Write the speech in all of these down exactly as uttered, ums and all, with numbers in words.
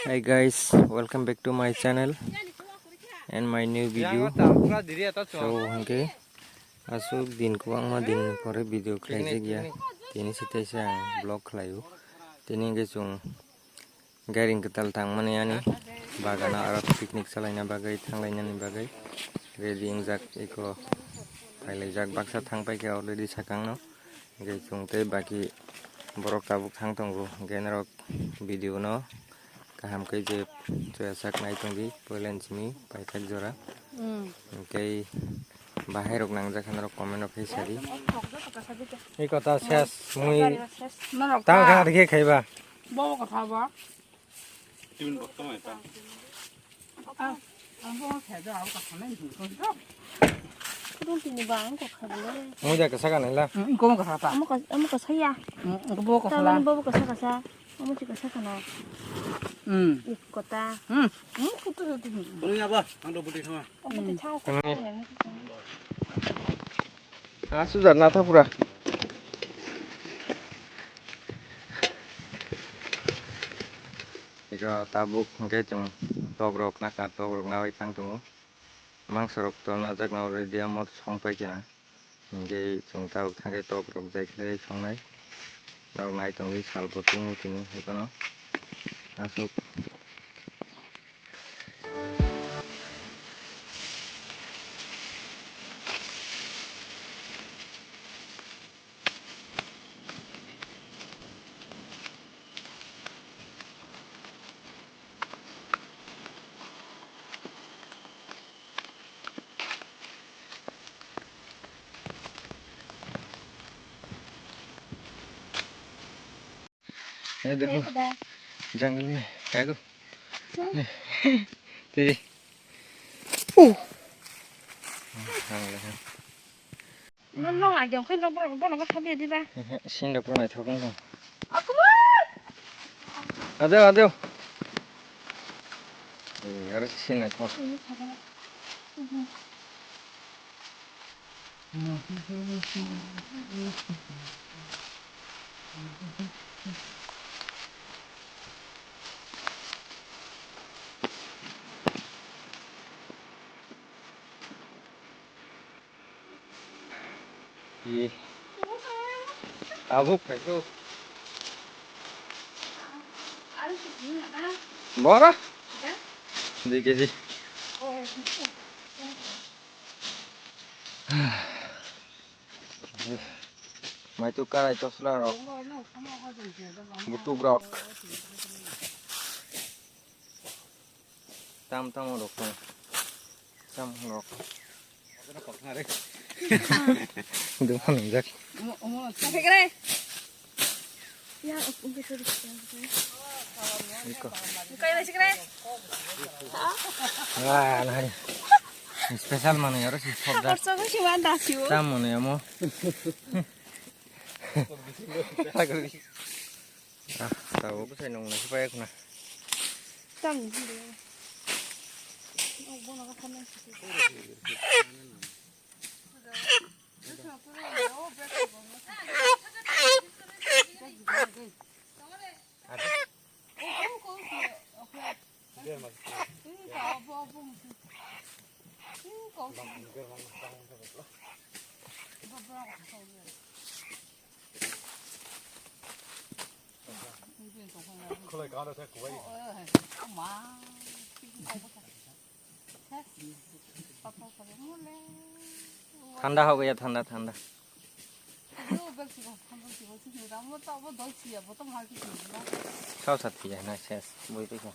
Hi guys, welcome back to my channel and my new video. So, hwnkhe aswk din kwbangma din pore video khlaijak ya. Tini se teisa ang vlog khlaio. Tini hwnkhe chwng gairing kwtal tangmani ani bagana aro picnic salaina bagwi thanglainani bagwi ready wngjak eko phailaijak baksa thangpaikha already sakangno. Hwnkhe chwng tei baki borok tabuk thang tongo, hwnkhe norok video no kaham khe je chuyasak nai tongdi, poilani simi paithak jora. Mm. Hwnkhe bahai rok nangjak khe norok comment o khe sadi. Ei kota ses mui. Norok tang ta. Kha rikhe khaiba. Bobo kotha ba. Tibin bottom eta. Ah, ang bo khe do, ang kotha nai hin ko do. Kudung tini ba ang kotha bole. Mui ja kasa ka nai la. Hmm, ko kotha ta. Amo ka, amo kasa ya. Hmm, ko bo kotha la. Tabani bobo kasa kasa. Amo chi kasa kana. Hmm. Ik kota. Hmm. Hmm, kutu kutu. Bolo ya ba, ang do budi sama. Amo te chao. Kani. Asu jar na tha pura. Iko tabuk hwnkhe chwng tok rok naka, tok rok nawi thang tongo. Mangso rok to najak na already amo song pai khe na. Hwnkhe chwng tabuk thangkhe tok rok jai khe songnai. Norok nai tongwi sal bo tungwi tini hwnkhe no. Aswk. Ye dekho, jungle mein hai to. Te. Uh. No, no, ai jong khoi no, bono, bono, bono, sabi di ba. Sin da bono thok no. Aku. Adeo, adeo. Eh, aro sin na thok. Ye. Tabuk khai to. Bora? Dui kg. Mai tu karai tosla rok. Butuk rok. Tam tam rok. Tam rok. Dum hanjak. Iko. Wah, nah. Special manu yaro si sobda. Tam manu yamo. Ah, tabo bwsai nung nai paya khuna. Tam ni hide. ठंडा हो गया, ठंडा, ठंडा। Sao sat kiya na ses, bui tu ko.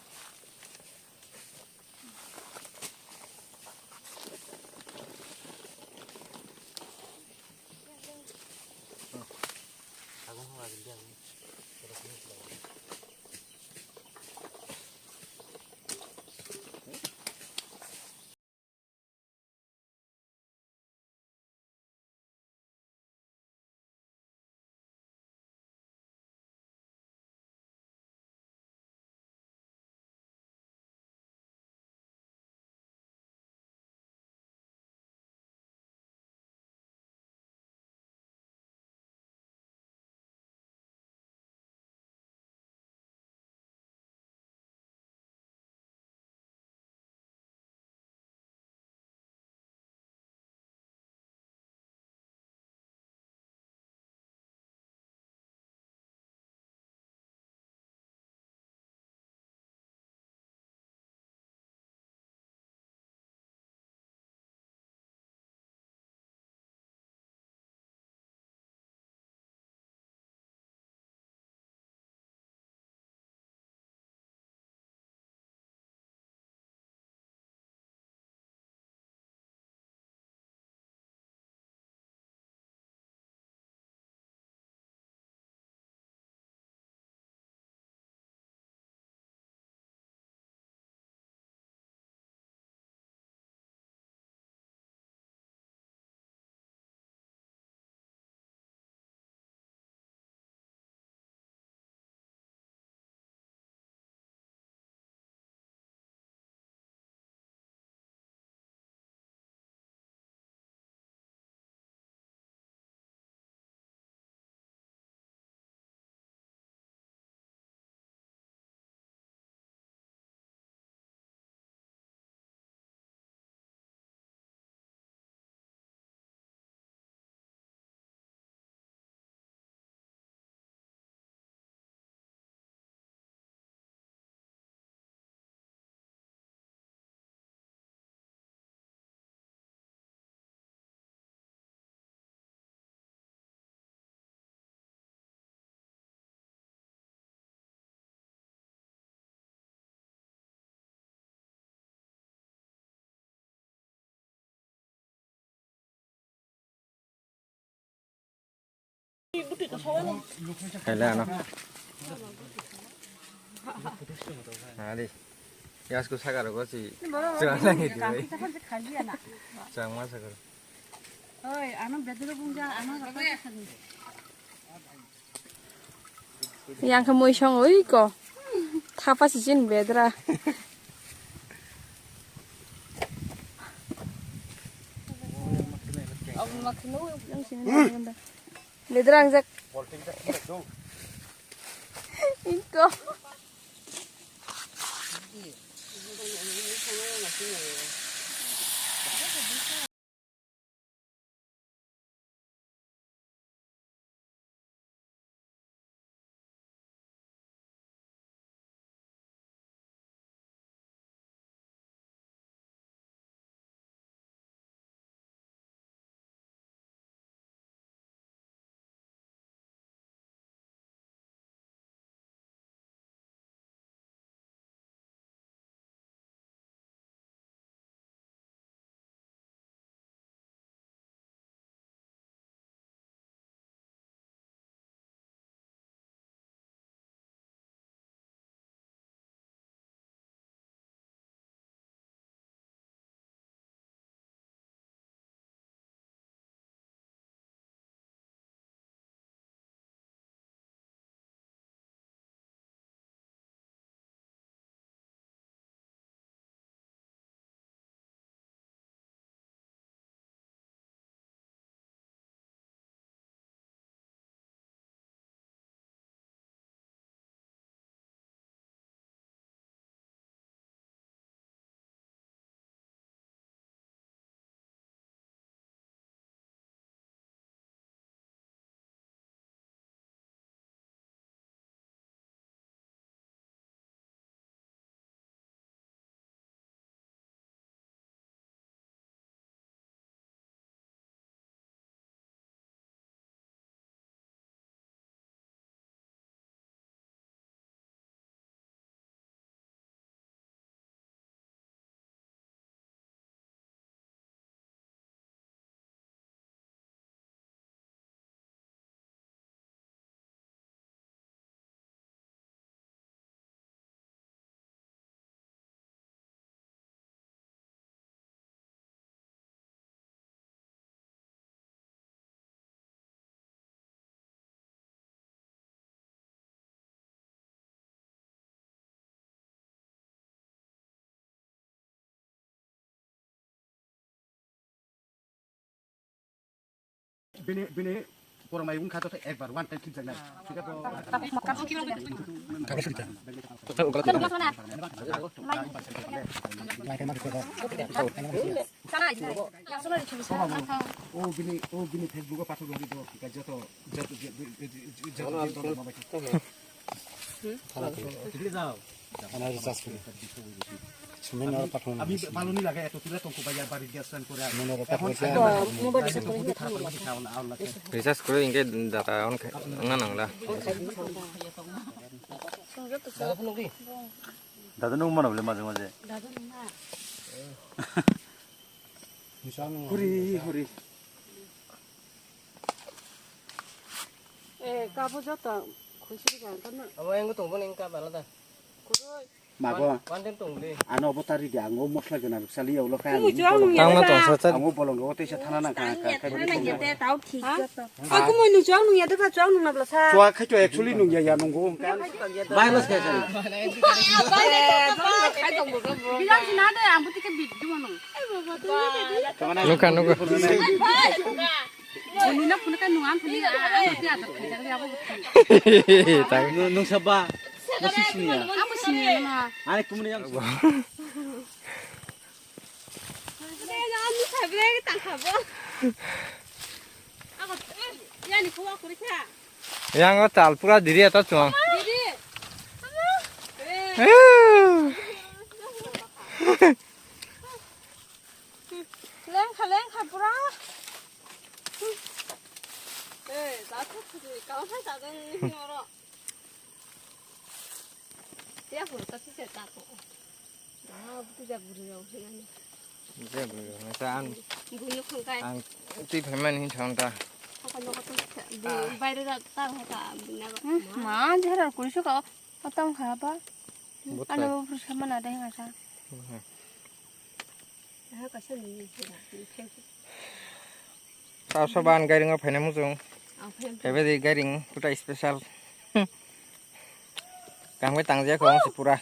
Khaila ano. Ari. Yasku saka rogo si. Chwla nang di bai. Changma saka. Oi, ano bedro bungja, ano raka sani. Yang khe mui song ui ko. Thapa si chin bedra. Bedra ang jak. Iko. Bini, bini borok mai wngkha to ekbar one time khipjaknai. Thik ase to. O bini, o bini Facebook o pathak rwdi do, joto, joto, joto, joto, joto. Ano recharge kori. Sumino aro pathung. Ami baluni laga eto tula tongko baya bari gas tan kore. Sumino aro pathung. Recharge kore inke data on khe na nangla. Dada nung mano bole maje maje. Huri huri. Eh, kabo joto khuisiri ka kano. Abo engo tongbo neng ka bala da. Kuroi. Mago. Wan den tongli. Ano obo tari di ango mosla gana sali ya ulo kaya. Tangna tongsa cha. Ango bolong go teisa thana nang ka ka. Thana nang ya te tau thik joto. Aku mo nu chong nung ya de ka chong nung na bla sa. Chua khai to actually nung ya ya nung go. Virus kaya sa. Bilang sina de ang buti ke bit du mo nung. Nukha nukha. Nina phunukha nung ang phunukha, ah, ah, ah, ah, ah, ah, ah. Nung, nung saba, nung si sini ya. Ang bo sini ya na. Ani kumuni yang. Ani khabre tang khabo. Ako, eh, yani khuwa kuri kha. Yang o tal pura diri eta chuang. Diri. Eh. Lengkha, lengkha, pura. Eh, da thuk thuk ni, kawan hai da dong ni oro. Ya, pura ta sise ta ko. Ah, buti ja buri rau sini. Je buri rau, ta ang. Bui no khangkai. Ang twi phaimani hin thang ta. Baire da ta hai ta bina ba. Hmm, ma jera kuri suka. Otong kha ba. Butai. Ano bo pursa mana dai ngasa. Aha ka sani ni sira. Thank you. Tao soban gairing o phaina mujung. Ang phaina mujung. Phaibai di gairing kuta special. Kangbai tangjak ko si pura.